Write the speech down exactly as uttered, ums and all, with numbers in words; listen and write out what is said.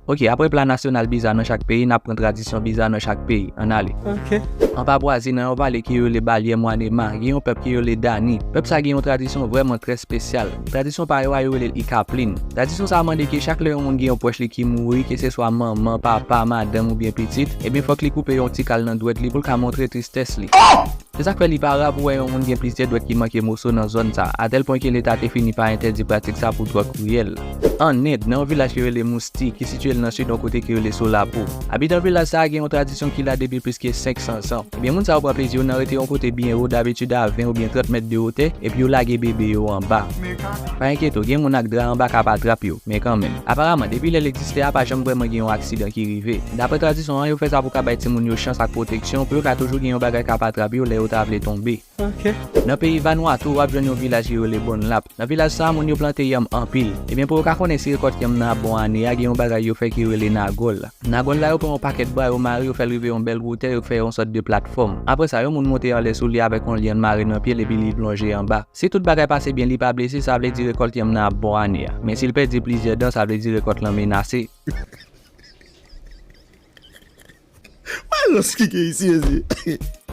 Ok, apre pla nasyonal biza nan chak peyi, n ap pran tradisyon biza nan chak peyi. Ann ale. Ok. Anba bwa zye, nan yon vale ki yo rele Balyè Mwanema, gen yon pèp ki yo rele Dani. Pèp sa gen yon tradisyon vrèman trè espesyal. Tradisyon pa yo a, yo rele l Ikaplin. Tradisyon sa a mande ke chak lè yon moun gen yon pwòch li ki mouri, keseswa manman, papa, madanm oubyen pitit, ebyen fòk li koupe yon ti kal nan dwèt li pou l ka montre tristès li. Se sa k fè li pa ra pou wè yon moun gen plizyè dwèt ki manke moso nan zòn sa, atèl pwen ke Leta te fini pa entèdi pratik sa pou twò kriyèl. Ann End, nan yon vilaj ki rele Mousti, ki sitiye l nan sid yon kote ki rele Solapo. Abitan vilaj sa a gen yon tradisyon ki la depi plis ke senk san zan. Ebyen, moun sa yo pran plezi yo nan rete yon kote byen wo, dabitid a ven oubyen trant mèt de wotè, epi yo lage bebe yo anba. Pa enkyete w, gen moun ak dra anba k ap atrap yo, men kanmenm. Aparaman, depi lè l egziste a, pa janm vrèman gen yon aksidan ki rive. Daprè tradisyon an, yo fè sa pou ka bay timoun yo chans ak pwoteksyon, pou yo ka toujou gen yon bagay k ap atrap yo lè yo ta vle tonbe. Ok. Nan peyi Vanuatu, w ap jwenn yon vilaj ki rele Bonlap. Nan vilaj sa a, moun yo plante yanm anpil. Ebyen, pou yo ka konnen si rekòt yanm nan ap bon ane a, gen yon bagay yo fè ki rele nagòl. Nagòl la, yo pran yon pakèt bwa, yo mare, yo fè l rive yon bèl wotè, yo fè yon sòt de platfòm. Apre sa, yon moun monte anlè sou li avèk yon lyann mare nan pye l epi li plonje anba. Si tout bagay pase byen, li pa blese, sa vle di rekòt yanm nan ap bon ane a. Men si l pèdi plizyè dan, sa vle di rekòt lan menase. Malans ki gen isi, mesye.